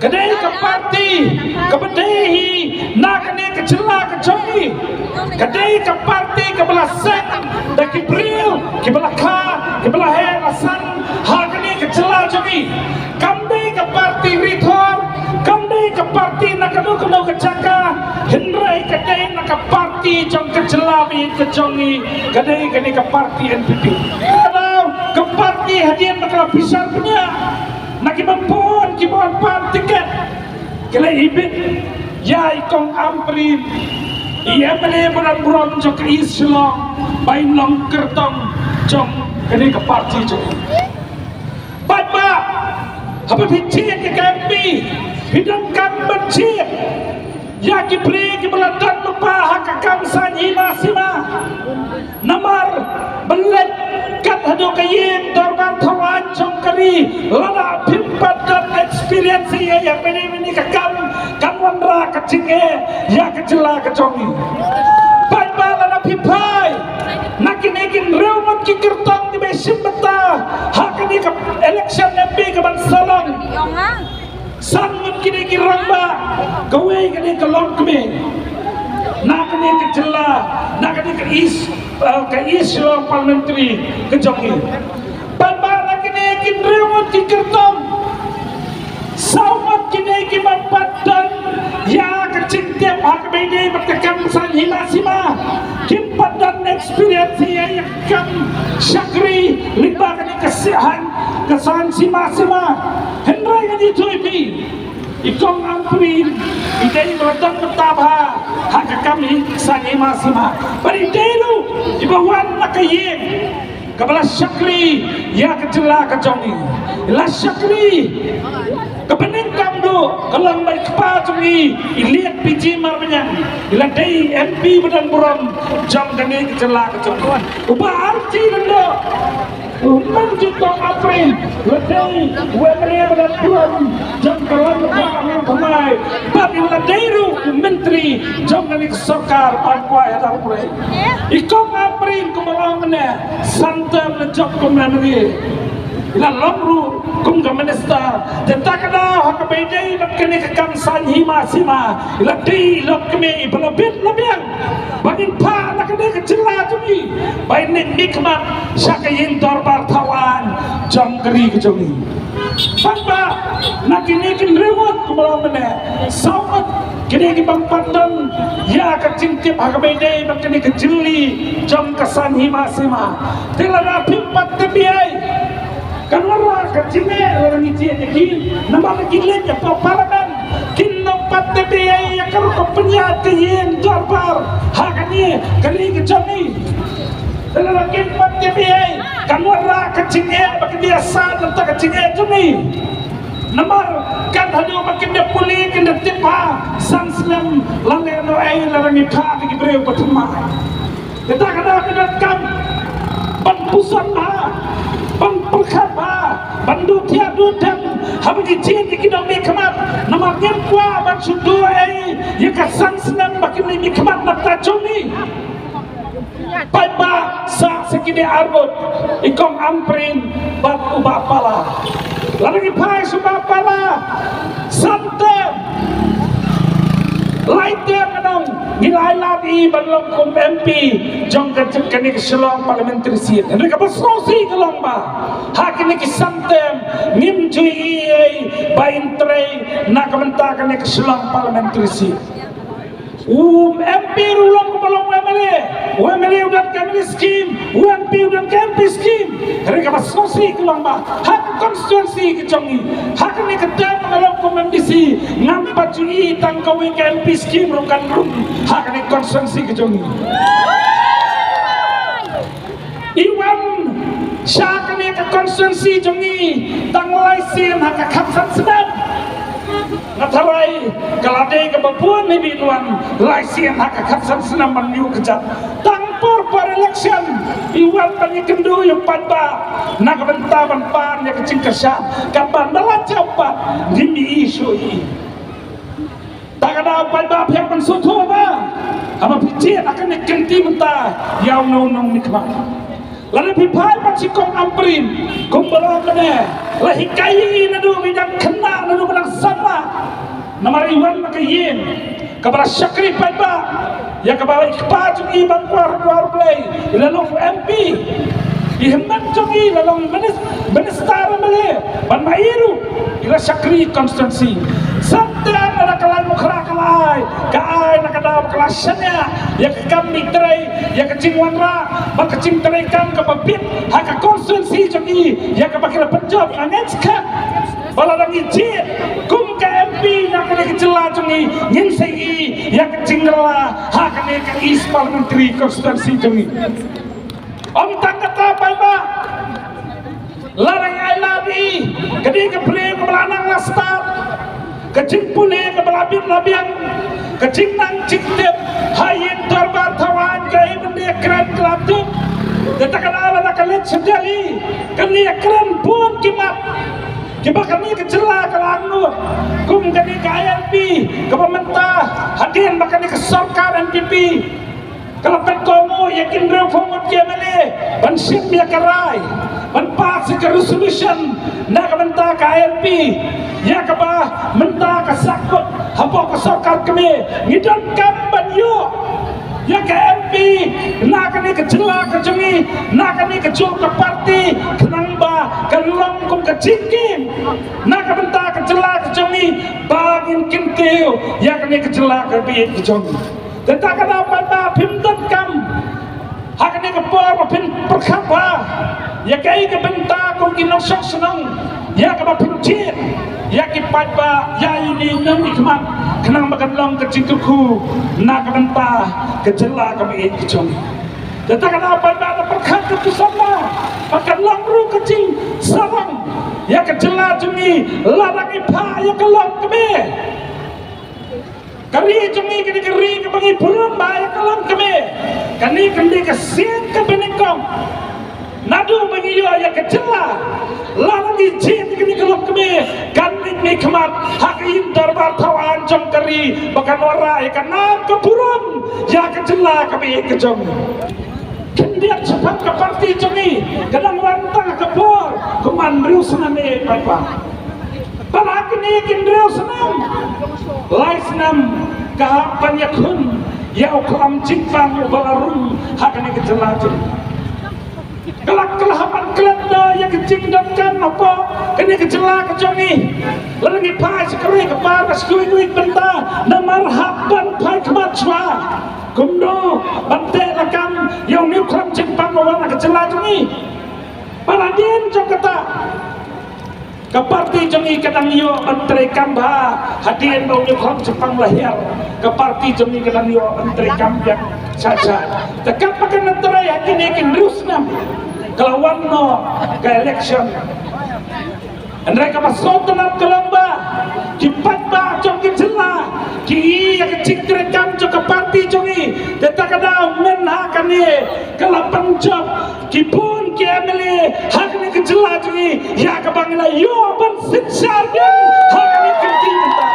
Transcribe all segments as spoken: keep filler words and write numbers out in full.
Ka dei ka parti kaba dei hi na kane ka jylla ka jong ngi. Ka dei ka parti kaba la seng da ki briew kiba la kha, kiba la heh la san ha kane ka jylla jong ngi. Kam dei ka parti rithor, kam dei ka parti na kano kano ka jaka, hynrei ka dei na ka parti jong ka jylla ba ïeit ka jong ngi, ka dei kane ka parti N P P. Ka dei ka parti hadien ba ka la bishar bniah na ki bym bun ki bym pan tiket. Ki la ibit ïa i Kong Ampareen, i M L A ba don burom jong ka East Shillong, ba in long kyrtong jong kane ka parti jong ngi. Paidbah, haba phi jied ïa ka M P, phi donkam ban jied ïa ki briew kiba la don lypa ha ka kam saiñ hima sima. Namar ban leit kat haduh ka ïing dorbar thawaiñ jong ka ri, lada phim pat don experience ïa, ïa kane, kane ka kam, kan wanrah ka jingeh ïa ka jylla ka jong ngi. Paidbah, lada phi phai na kine ki hynriew ngut ki kyrtong kiba ïashim bynta ha kane ka election M P kaban sa long, san ngut kine ki rangbah, kawei ka dei ka longkmie na kane ka jylla, na kane ka East, uh, ka East Shillong Parliamentary ka jong ngi. Paidbah, na kine ki hynriew ngut ki kyrtong, saw ngut kine ki bym pat don ïa ka jingtip ha kaba ïadei bad ka kam saiñ hima sima. Kim pat don experience ïa, ïa ka kam shakri lyngba kane ka saiñ, ka saiñ hima sima. Hynrei ngan ïathuh ïa phi, i Kong Ampareen i dei ba la don bynta bha ha ka kam saiñ hima sima. Bad i dei ruh iba wan na ka ïing kaba la shakri ïa ka jylla ka jong ngi. I la shakri, ka bynta kam duh ka long ba i kpa jong ngi, i Liat P G Marbaniang, i la dei M P ba don burom jong kane ka jylla ka jong ngi. U Bah Archie Lyngdoh, u Bah Archie Lyngdoh, u la dei u M L A ba don burom jong ka Rangbah Nongthymmai, bad u la dei ruh u myntri jong kane ka sorkar ba kwai ha Darpare. I Kong Ampareen kumba long mynne, san term la jop kum M L A, i la long ruh kum ka minister. Te ta ka daw ha kaba ïadei bad kane ka kam saiñ hima sima, i la dei i longkmie iba la bit la biang ba ngin phah na kane ka jylla jong ngi, ba in leit mihkhmat sha ka ïing dorbar thawaiñ jong ka ri ka jong ngi. Paidbah, na kine ki hynriew ngut kumba long mynne, saw ngut kine ki bym pat don ïa ka jingtip ha kaba ïadei bad kane ka jylli jong ka saiñ hima sima. Te lada phim pat tip ei ei, kan wanrah ka jingeh lada ngi jied ïa ki, namar ki leit hapoh Parliament, kin ym pat tip ei ei ïa ka rukom pynïaid ka ïing dorbar ha kane ka ri ka jong ngi. Te lada kim pat tip ei ei, kan wanrah ka jingeh ba kin ïasaid na ka bynta ka jingeh jong ngi. Namar kan haduh ba kin da pule, kin da tip bha, san snem la leh noh ei lada ngi phah da ki briew ba thymmai. Kata ka daw ka donkam ban puson bha, ban pyrkhat bha, ban duh thiah duh dem haba ngi jied ïa ki nongmihkhmat. Namar ngim kwah ban shu duh ei ïa ka san snem ba kin mihkhmat na ka bynta jong ngi. Paidbah, sah sa kine ar ngut, i Kong Ampareen bad u Bah Pala. Lada ngi phai sha u Bah Pala, san term, lai term, ngan ong, ngi la ai lad ïa i ban long kum M P jong ka, kane ka Shillong Parliamentary Seat. Hynrei kaba sngewsih ka long ba ha kine ki san term ngim ju ïohi ei ei ba in trei na ka bynta kane ka Shillong Parliamentary Seat. U M P ruh u long kumba long u M L A. U M L A u don ka M L A scheme, u M P u don ka M P scheme. Hynrei kaba sngewsih ka long ba ha ka constituency ka jong ngi, ha kane ka term ba nga long kum M D C, ngam pat ju ïohi tang kawei ka M P scheme ruh kan rung ha kane ka constituency ka jong ngi. I wan sha kane ka constituency jong ngi tang lai sien ha ka khatsan snem. Nga tharai ka la dei kaba bun hi ba i wan lai sien ha ka khatsan snem ban ïuh kjat. Tang por por election i wan ban ïakynduh ïa u paidbah na ka bynta ban pan ïa ka jingkyrshan. Katba da la jop pat ngim ïohi shuh ïa i. Ta ka daw paidbah, phi hap ban sngewthuh ba haba phi jied ha kane ka kynti mynta ïa uno uno u nongmihkhmat, Lada phi phai pat sha i Kong Ampareen, kumba la ong mynne, la hikai ïa i naduh ba i dang khynnah, naduh ba dang samla. Namar i wan na ka ïing kaba la shakri paidbah, ïa kaba i kpa jong i ban kwah ruh kwah Blei, i la long M P. I hynmen jong i la long minis-, minister M L A, ban ma i ruh i la shakri constituency. Sa te na ka Laitumkhrah ka la ai, ka ai na ka daw ka la shaniah ïa ka kam trei, ïa ka jingwanrah bad ka jingtrei kam kaba bit ha ka constituency jong i, ïa kaba ki la pynjop. Nga ngeit skhem ba lada ngi jied kum ka M P na kane ka jylla jong i, ngin sa ïohi ïa ka jingkylla ha kane ka East Parliamentary Constituency jong i. Ym tang kata paidbah, lada ngi ailad ïa i, ka dei ka briew kaba la nang la stad, ka jingpule kaba la bit la biang, ka jingnang jingtip ha ïing dorbar thaw aiñ, kaei ban ïakren ka la tip. Te ta ka daw lada ka leit sha Delhi, kan ïakren bun ki mat kiba kane ka jylla ka la angnud. Kum kane ka I L P kaba mynta, hadien ba kane ka sorkar N P P ka la pynkohnguh ïa ki hynriewphew ngut ki M L A ban shim ïa ka rai, ban pass ïa ka resolution na ka bynta ka I L P, ïa kaba mynta ka sahkut hapoh ka sorkar kmie. Ngi donkam ban ïoh ïa ka M P na kane ka jylla ka jong ngi, na kane ka jong ka party, khnang ba kan long kum ka jingkieng na ka bynta ka jylla ka jong ngi, ba ngin kyntiew ïa kane ka jylla kaba ïeit ka jong ngi. Te ta ka daw paidbah, phim donkam ha kane ka por ba phin pyrkhat bha ïa kaei ka bynta kum ki nongshong shnong, ïa kaba phin jied ïa ki paidbah, ïa ine i nongmihkhmat, khnang ba kan long ka jingkyrkhu na ka bynta ka jylla kaba ïeit ka jong ngi. Te ta ka daw paidbah, da pyrkhat ka tu sama ba kan long ruh ka jingsarong ïa ka jylla jong ngi lada ngi phah ïa ka longkmie. Ka ri jong ngi ka dei ka ri kaba ngi burom bha ïa ka longkmie. Kane kan dei ka sien kaba nyngkong. Naduh ba ngi ïoh ïa ka jylla, lada ngi jied ïa kane ka longkmie, kan leit mihkhmat ha ka ïing dorbar thaw aiñ jong ka ri ba kan wanrah ïa ka nam ka burom ïa ka jylla kaba ïeit ka jong ngi. Khyndiat shaphang ka party jong ngi ka dang wan tang ha ka por kumba hynriew snem eh, paidbah. Bad ha kine ki hynriew snem, lai snem ka hap ban ïakhun ïa u khlam jingpang uba la rung ha kane ka jylla jong ngi. Ka la, ka la hap ban klet noh ïa ka jingdonkam hapoh kane ka jylla ka jong ngi. Lada ngi phai sha ka ri ka par ka shu ïa ngi mynta, namar hap ban phai khmat shuwa. Kumno ban teh lakam ïa une u khlam jingpang uba wan ha ka jylla jong ngi? Bad hadien jong kata, ka party jong ngi ka dang ïoh ban treikam bha. Hadien ba une u khlam jingpang la hiar, ka party jong ngi ka dang ïoh ban treikam biang sha sha. Te katba kan trei ha kine ki hynriew snem, ka la wan noh ka election. Hynrei kaba sngewtynnat ka long ba ki paidbah jong ka jylla ki ïohi ïa ka jingtreikam jong ka party jong ngi. Te ta ka daw mynta kane ka la pynjop ki bun ki M L A ha kane ka jylla jong ngi, ïa kaba ngi la ïoh ban synshar biang ha kane ka kyrteng mynta.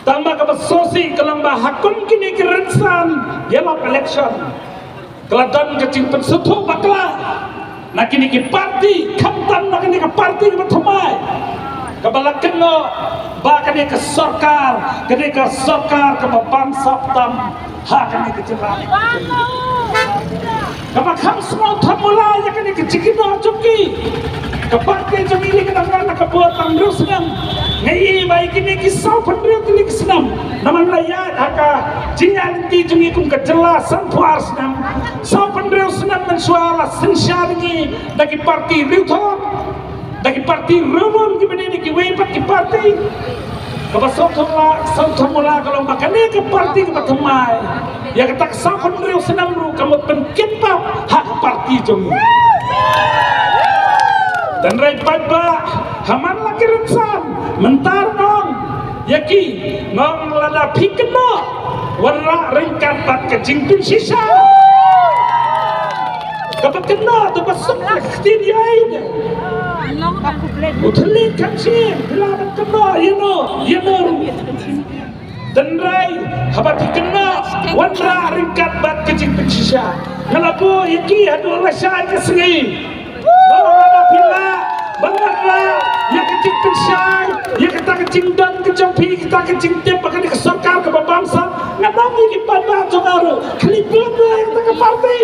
Tangba kaba sngewsih ka long ba ha kum kine ki rynsan ïalap election, ka la don ka jingpynsngewthuh bakla na kine ki party, khamtam na kane ka party kaba thymmai, kaba la kynnoh ba kane ka sorkar, kane ka sorkar kaba bamsap tam ha kane ka jylla. Kaba kham sngewthuh mula ïa kane ka jingkynnoh jong ki. Ka party jong ngi ka dang wan ha ka bor tang hynriew snem. Nga ïohi ba ïa kine ki sawphew hynriew tylli ki snem, namar la ïaid ha ka jingïaid lynti jong ngi kum ka jylla sanphew ar snem. Sawphew hynriew snem mynshuwa la synshar ngi da ki party riewthoh, da ki party riewlum kiba dei na kiwei pat ki party. Kaba sngewthuh mula, sngewthuh mula ka long ba kane ka party kaba thymmai, ïa kata ka sawphew hynriew snem ruh ka mut pynkit pap ha ka party jong ngi. Hynrei paidbah, ha man la ki rynsan, mynta ruh nga ong ïa ki, nga ong lada phi kynnoh, wanrah ryngkat bad ka jingpynshisha. Kaba kynnoh te ba suk ka ktien ïa i ne. U thylliej kham shyieng, phi lah ban kynnoh ïa no ïa no ruh. Hynrei haba phi kynnoh, wanrah ryngkat bad ka jingpynshisha. Ka la buh ïa ki haduh lashai ka sngi. Ba lada phi lah ban wanrah ïa ka jingpynshai ïa kata ka jingdon ka jong phi, kata ka jingtip ba kane ka sorkar kaba bamsap, nga dang ïa ki paidbah jong nga ruh khlieh bun ïa kata ka party.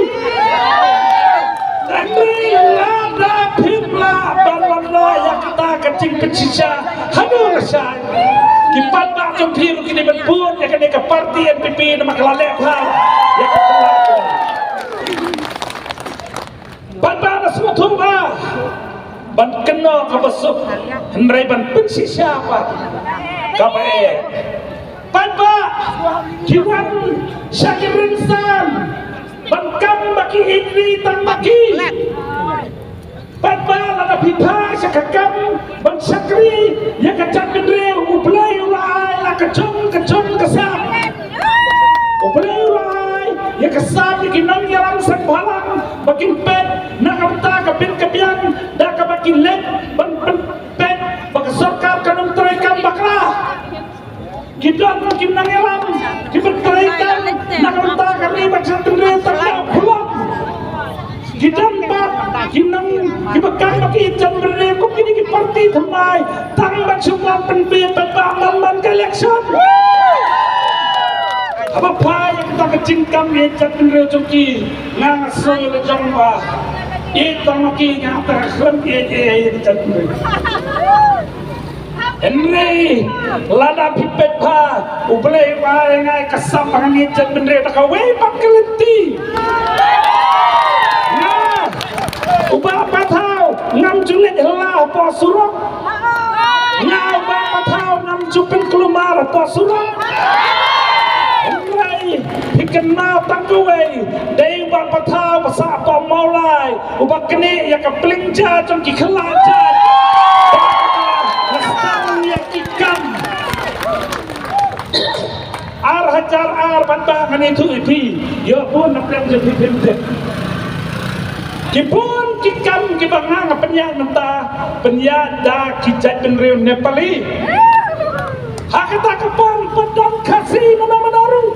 Hynrei lada phim lah ban wanrah ïa kata ka jingpynshisha haduh lashai, ki paidbah jong phi ruh kin ïa ban bud ïa kane ka party N P P namar ka la leh bha ïa ka kylla. Paidbah, da sngewthuh ba ban kynnoh kaba suk, hynrei ban pynshisha pat kaba eh. Paidbah, ki wan sha ki rynsan ban kam ba ki ïeit ri tang ba ki. Paidbah, lada phi phai sha ka kam ban shakri ïa ka jaitbynriew, U Blei u la ai la ka jong ka jong ka sap. U Blei u la ai ïa ka sap ïa ki nongïalam seng bhalang ba kin peit na ka bynta ka bit ka biang da kaba kin leit ban pyn- peit ba ka sorkar kan ym trei kam bakla. Ki don ki nongïalam kiba trei kam na ka bynta ka ri bad ka jaitbynriew tang da u khulom. Ki don pat ki nong kiba kam bad ki jaitbynriew kum kine ki party thymmai tang ban shu wan pynbeit bad ba man man ka election. Haba phai ïa kata ka jingkam ïa jaitbynriew jong ki, nga nga sngew la jong ba ïeit tang ma ki, nga ta ka khlem ïeit ïa jaitbynriew. Hynrei lada phi peit bha, U Blei u ai ïa nga ka sap ba ngan ïeit jaitbynriew da kawei pat ka lynti. Nga u Bah Pathaw ngam ju leit hylla hapoh surok. Nga u Bah Pathaw ngam ju pynkulmar hapoh surok. Hynrei phi kynmaw tang kawei, dei u Bah Pathaw ba sah hapoh Mawlai, uba knieh ïa ka pliang ja jong ki khyllad jait. Ba nga sdang ïa ki kam. Ar hajar ar bad ba ngan ïathuh ïa phi, ïoh bun na pliang jong phi phim tip. Ki bun ki kam kiba nga nga pynïaid mynta, pynïaid da ki jaitbynriew Nepali. Ha kata ka por pat don Khasi mano mano ruh.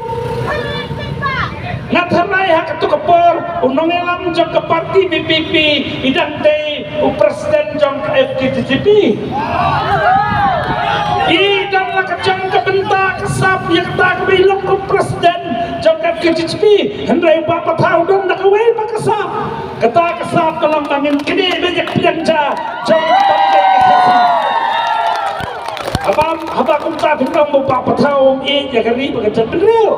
Nga tharai ha kata ka por u nongïalam jong ka party V P P i dang dei u president jong ka F K J G P. I dang la ka jong ka bynta ka sap ïa kata kaba i long u president jong ka F K J G P. Hynrei Bah Pathaw don da kawei pat ka sap. Kata ka sap ka long ba ngin knieh beit ïa ka pliang ja jong ka party ka sap. Haba, haba kumta phin ong ba Bah Pathaw um ïeit ïa ka ri bad ka jaitbynriew.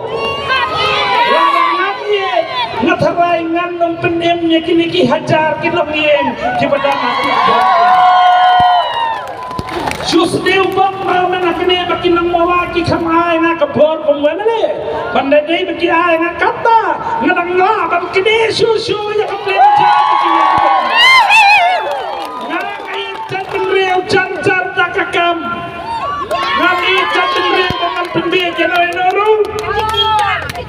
Lada ngan ïeit, nga tharai ngan ym pynim ïa kine ki hajar ki longïing kiba dang ha ki. Shu sdiew bok ma men ha kane ba ki nong Mawlai ki kham ai nga ka bor kum M L A. Ban da dei ba ki ai nga kata, nga dang lah ban knieh shuh shuh ïa ka pliang ja ba ki ïa ka bor. Nga ïeit jaitbynriew jar jar da ka kam. Nga ïeit jaitbynriew ba ngan pynbeit ïano ïano ruh.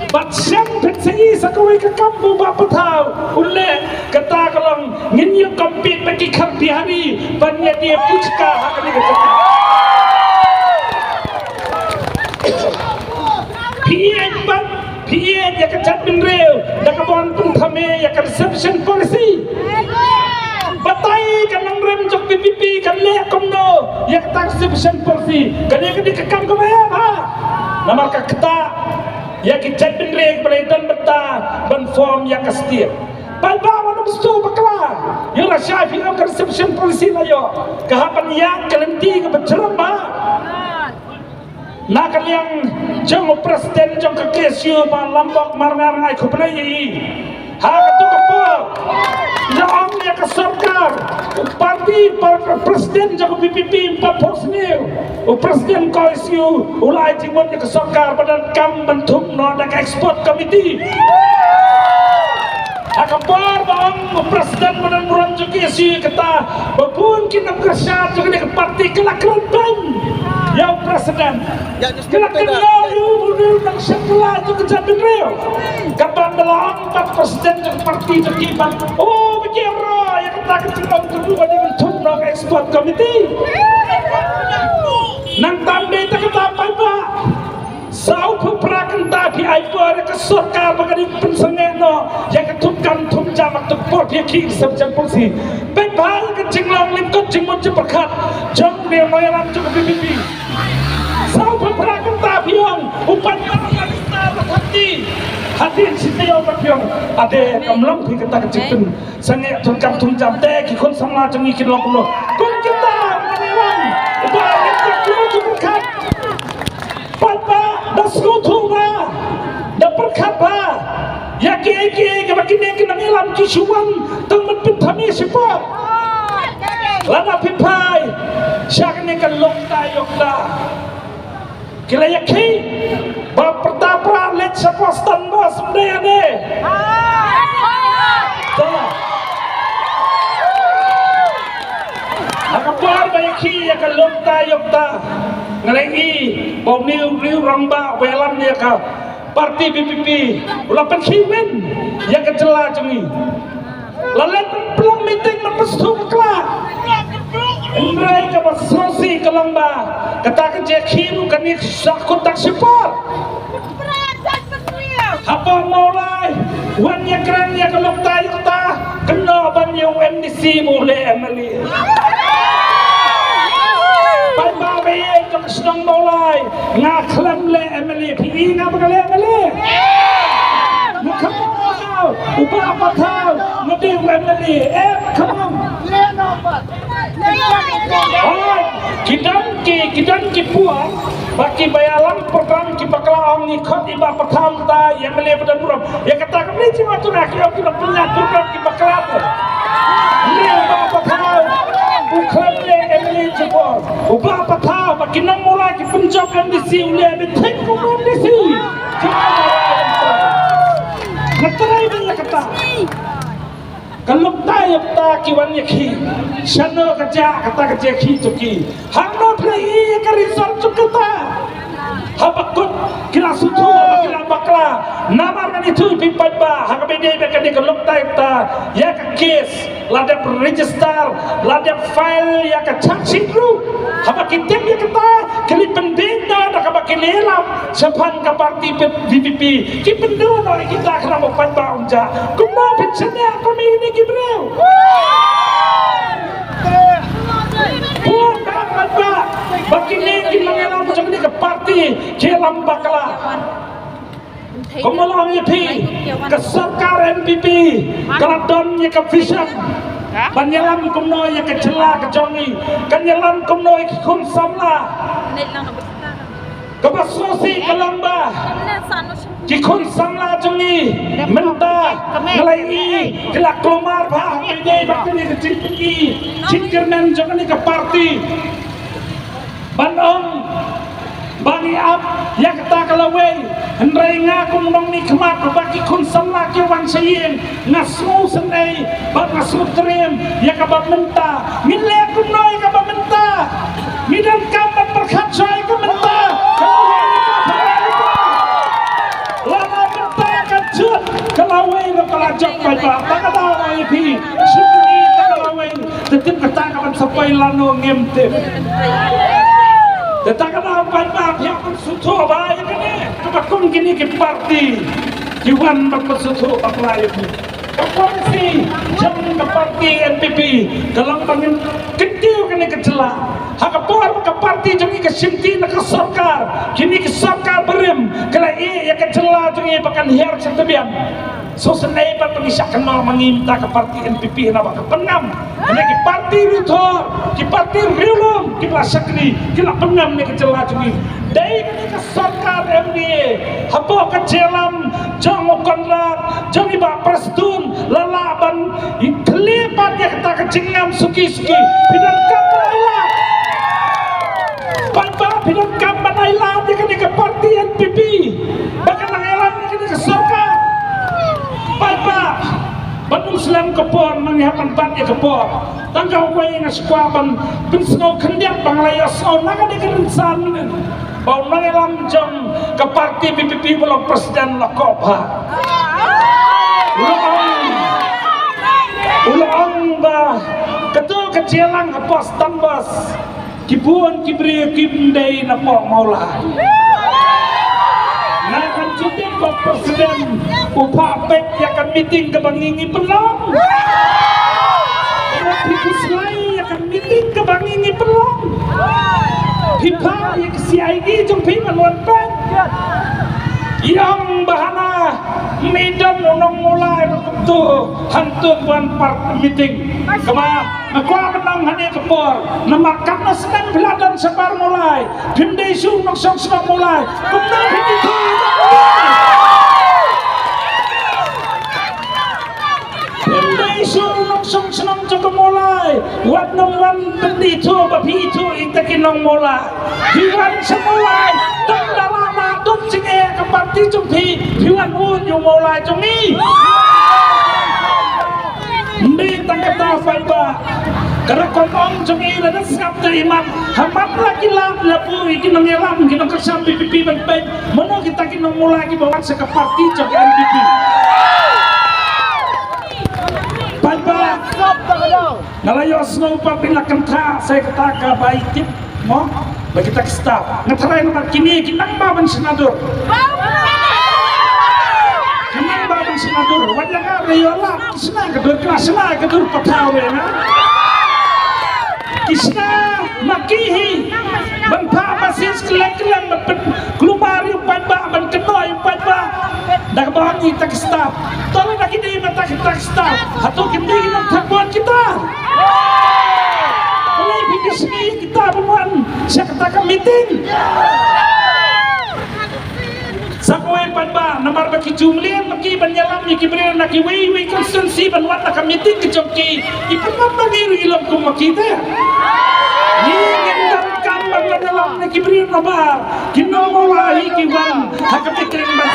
Bad shem pynshai sa kawei ka kam ba u Bah Pathaw u leh, kata ka long ngin ïa compete bad ki Khar Bihari ban ïa die puchka ha kane ka jaka. Phi ïeit bad phi ïeit ïa ka jaitbynriew da kaba wan pynthame ïa ka reservation policy. Batai ka nongrim jong P P P kan leh kumno ïa kata ka reservation policy. Kane ka dei ka kam kaba ïa ba namar ka ktah ïa ki jaitbynriew ba la don bynta ban form ïa ka state. Paidbah, wat nym sngewthuh bakla. Ïa lashai phi ong ka reservation policy la ïoh, ka hap ban ïaid ka lynti kaba jrong ba. Na ka liang jong u president jong ka K S U, Bah Lambok Marngar, nga ai khublei ïa i. Ha katu ka por, nga ong ïa ka sorkar, u party, par-, president jong ka V P P, em pat phew snem. U president K S U u la ai jingmut ïa ka sorkar ba donkam ban thung noh da ka expert committee. Ha ka por ba ong u president ba don burom jong K S U kata, ba bun ki nongkyrshan jong kane ka party ki la kren beiñ ïa u president. Ki la kynnoh ïa u ba u dei u nongshakla jong ka jaitbynriew. Katba la ong pat president jong ka party jong ki pat, oh, ba ki ïaroh ïa kata ka jingong jong u ba dei ban thung noh ka expert committee. Nangta ym dei tang kata, paidbah. Sawphew phra kynta phi Pynbor ïa ka sorkar ba ka dei pynsangeh noh ïa ka thungkam thungjam ha ka por phi ïa ki exception policy. Pynbor ïa ka jinglong lyngkot jingmut jingpyrkhat jong u nongïalam jong ka V P P. Saw phew phra kynta phi ong u paidbah ka dei star ba khati. Hadien shi taïew ba phi ong ade kam long phi kata ka jingpyn sangeh thungkam thungjam te ki khun samla jong ngi kin long kumno. Kum kita nongïalam uba ïa ka jingpyrkhat. Paidbah da sngewthuh ba da pyrkhat ba ïa kiei kiei kiba kine ki nongïalam ki shu wan tang ban pynthame shipor. Lada phi phai sha kane ka Lokta Yokta ki la ïakhih ba pyrta pra leit sha Boston ba sumdei ane. Ta. Ha ka por ba ïakhih ïa ka Lokta Yokta nga la ïohi ba une u rangbah ba ïalam ïa ka party V P P u la pynkhih win ïa ka jylla jong ngi. La leit pynplang meeting ban pynsngewthuh bakla. Hynrei kaba sngewsih ka long ba kata ka jingïakhih ruh kane ka sah kut tak shipor. Hapoh Mawlai wan ïakren ïa ka Lokta Yokta kynnoh ban ïa u M D C ba u leh M L A. Paidbah ba ïeit jong ka shnong Mawlai, nga khlem leh M L A, phi i nga ba nga leh M L A. Nga khlem leh u Bah Pathaw nga dei u M L A. Eh, khlem. Oi, ki don ki, ki don ki por ba kiba ïalam program ki bakla ong ngi khot i Bah Pathaw ta ïa M L A ba don burom. Ïa kata kam dei jingmut na ki ong ki don pynïaid program ki bakla te. Ni u Bah Pathaw u khlem leh M L A jingpor. U Bah Pathaw ba ki nong Mawlai ki pynjop M D C u leh beit thik kum M D C. Nga trai ba ïa kata. Ka Lokta Yokta ki wan ïakhih. Shano ka jia kata ka jia khih jong ki. Hangno phi la ïohi ïa ka result jong kata? Haba kut ki la sngewthuh ba ki la bakla. Namar ngan ïathuh ïa phi paidbah ha kaba ïadei bad kane ka Lokta Yokta ïa ka case la dep register, la dep file ïa ka charge sheet ruh. Haba ki tip ïa kata ki la pynbeit da kaba ki la ïalap shaphang ka party V P P. Ki pyndonkam ïa kita khnang ba paidbah un jah. Kumno phin shaniah kum ïa kine ki briew? Bun ba paidbah ba kine ki nongïalam jong kane ka party ki ïalam bakla. Kumba la ong ïa phi, ka sorkar N P P ka la don ïa ka vision ban ïalam kumno ïa ka jylla ka jong ngi, kan ïalam kumno ïa ki khun samla. Kaba sngewsih ka long ba ki khun samla jong ngi mynta nga la ïohi ki la kulmar bha ha kane ka jingpynïaid jingkyrmen jong kane ka party. Ban ong ba ngi ap ïa kata ka lawei, hynrei nga kum u nongmihkhmat ba ki khun samla ki wan sha ïing, nga sngewsynei bad nga sngewtriem ïa kaba mynta. Ngin leh kumno ïa kaba mynta? Ngi donkam ban pyrkhat shuwa ïa ka mynta. Lada mynta ka jut, ka lawei ruh ka la jop paidbah. Ta ka daw ïa phi, shu pynïaid ta ka lawei. Te tip kata ka ban sa poi lano ngim tip. Te ta ka daw paidbah phi hap ban sngewthuh ba ïa kane kaba kum kine ki party ki wan ban pynsngewthuh bakla ïa phi. Ka policy jong ka party N P P ka long ba ngin kyntiew kane ka jylla. Ha ka por ba ka party jong ngi ka shimti na ka sorkar, kine ki sorkar barim ki la ïeh ïa ka jylla jong ngi ba kan hiar sha tbian. Sngewsynei bad ba ngi shah kynnoh ma ngi mynta ka party N P P naba ka pynngam. Kane ki party riewthor, ki party riewlum, ki ba la shakri, ki la pynngam ne ka jylla jong ngi. Dei kane ka sorkar M D A hapoh ka jingïalam jong u Conrad, jong i Bah Prestone, la lah ban ïa khlieh pat ïa kata ka jingngam suki suki. Phi donkam ban ai lad. Paidbah, phi donkam ban ai lad ïa kane ka party N P P ba kan nang ïalam ïa kane ka sorkar. Paidbah, ban ym slem ka por, nang ïa ban bat ïa ka por. Tang kawei nga sngewkwah ban pynsngew khyndiat ba nga la ïohsngew na kane ka rynsan mynnin ba u nongïalam jong ka party V P P ba long president la koh bha. U la ong, u la ong ba kato ka jingïalang ha Boston Bus. Ki bun ki briew kim dei na pok Mawlai. Nga kan Shu tip ba president u phah peit ïa ka meeting kaba ngi ngi pynlong. Phi khuslai ïa ka meeting kaba ngi ngi pynlong. Phi phah ïa ka C I D jong phi ban wan peit. Ïa ba hana, ym don u nong Mawlai ba kumto hangto ban part meeting. Kaba nga kwah ban ong ha kane ka por, namar katno snem phi la don shabar Mawlai, phim dei shuh nongshong shnong Mawlai. Kumno phi dei shuh? Phim dei shuh nongshong shnong jong ka Mawlai. Wat nang wan pyndei shuh ba phi shuh ïa kita ki nong Mawlai. Phi wan sha Mawlai, tang da la la dum jingeh ka party jong phi, phi wan u nong Mawlai jong ngi. Ym dei tang kata paidbah. Ka rukom ong jong ngi lada sngap te imat, ha mat la ki lad la poi ki nongïalam ki nongkyrshan V P P ban peit mano kita ki nong Mawlai kiba wan sha ka party jong ka N P P. Paidbah, nga la ïohsngew ba phi la kynthah sa kata kaba i tip. Mo, ba kita ki staff. Nga tharai namar kine ki nang ba ban shna dur. Ki nang ba ban shna dur. Wat la nga re ïoh la ki shna ka dur, ki la shna ka dur pathaw re na. Ki shna ma ki hi. Ban phah message kylleng kylleng ban pynkulmar ïa u paidbah, ban kynnoh ïa u paidbah. Da kaba ngi ta ki staff. Tang da ki dei ma ta ki ta ki staff. Hato ki dei ki nang thang bor kita. Balei phi ki sngi kita ban wan sha kata ka meeting. Sa kawei pat ba namar ba ki ju mlien ba ki ban ïalam ïa ki briew na kiwei wei constituency ban wan na ka meeting ka jong ki. Ki pynban ba ngi ruh i long kum ma ki te. Ngi ngin donkam ban ïalam na ki briew nabar ki nong Mawlai hi ki wan ha ka meeting ban.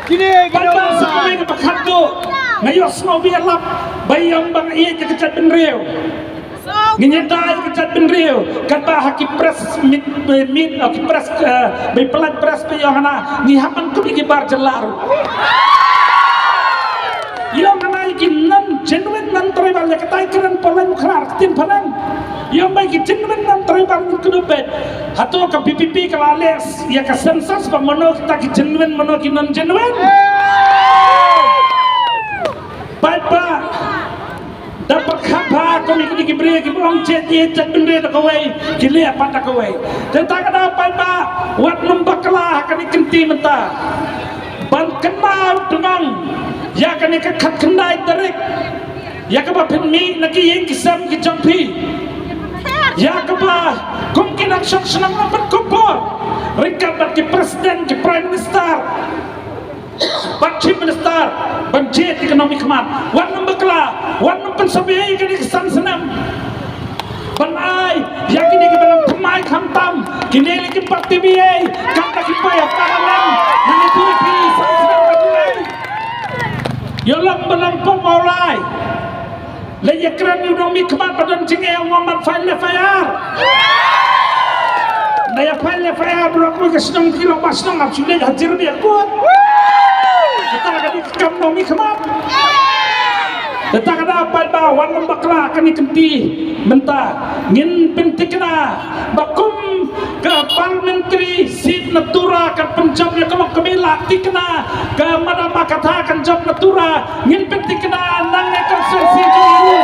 Kine ki nong Mawlai. Sa kawei kaba khatduh nga ïohsngew ba ïalap ba ïa ong ba nga ïeit ïa ka jaitbynriew. Ngin ïada ïa ka jaitbynriew katba ha ki press meet, meet, oh, ki press, eh, ba i pynlait press ba ïa ong hana ngi hap ban kum ïa ki bar jylla ruh. Ïa ong hana ïa ki non genuine non tribal ïa katai kren pynlait mukhrar ktien phareng. Ïa ong ba ïa ki genuine non tribal ngin kynduh beit. Hato ka V P P ka la leh ïa ka census ba mano kita ki genuine mano ki non genuine. Paidbah. Da pyrkhat bha kum ïa kine ki briew kiba ong jait ïeit jaitbynriew da kawei, ki leh pat da kawei. Te ta ka daw paidbah, wat nym bakla ha kane ka kynti mynta. Ban kynmaw tynong ïa kane ka khatkhyndai tarik, ïa kaba phin mih na ki ïing ki sem ki jong phi, ïa kaba kum ki nongshong shnong nang pynkup bor ryngkat bad ki president, ki prime minister, bad Chief Minister ban jied ïa ka nongmihkhmat. Wat nym bakla, wat nym pynsawa ïa kane ka san snem ban ai ïa kine kiba nang thymmai khamtam, kine lei kim pat T V A, kam da ki poi ha Parliament. Nang ïa tu ïa phi san snem ban ai. Ïoh long ba long pop Mawlai. Lei ïa kren ïa u nongmihkhmat ba don jingeh, u ong ban file F I R. Nda ïa file F I R baroh kawei ka shnong ki long ba shnong ap shu leit hajir bia kut. Kata ka dei ka kam nongmihkhmat. Kata ka daw paidbah, wat nym bakla kane ka kynti mynta. Ngin pynthikna ba kum ka parliamentary seat na Tura kan pynjop ïa ka long ka mih la thikna ka Madam Agatha kan jop na Tura. Ngin pynthikna nang ïa ka constituency jong u.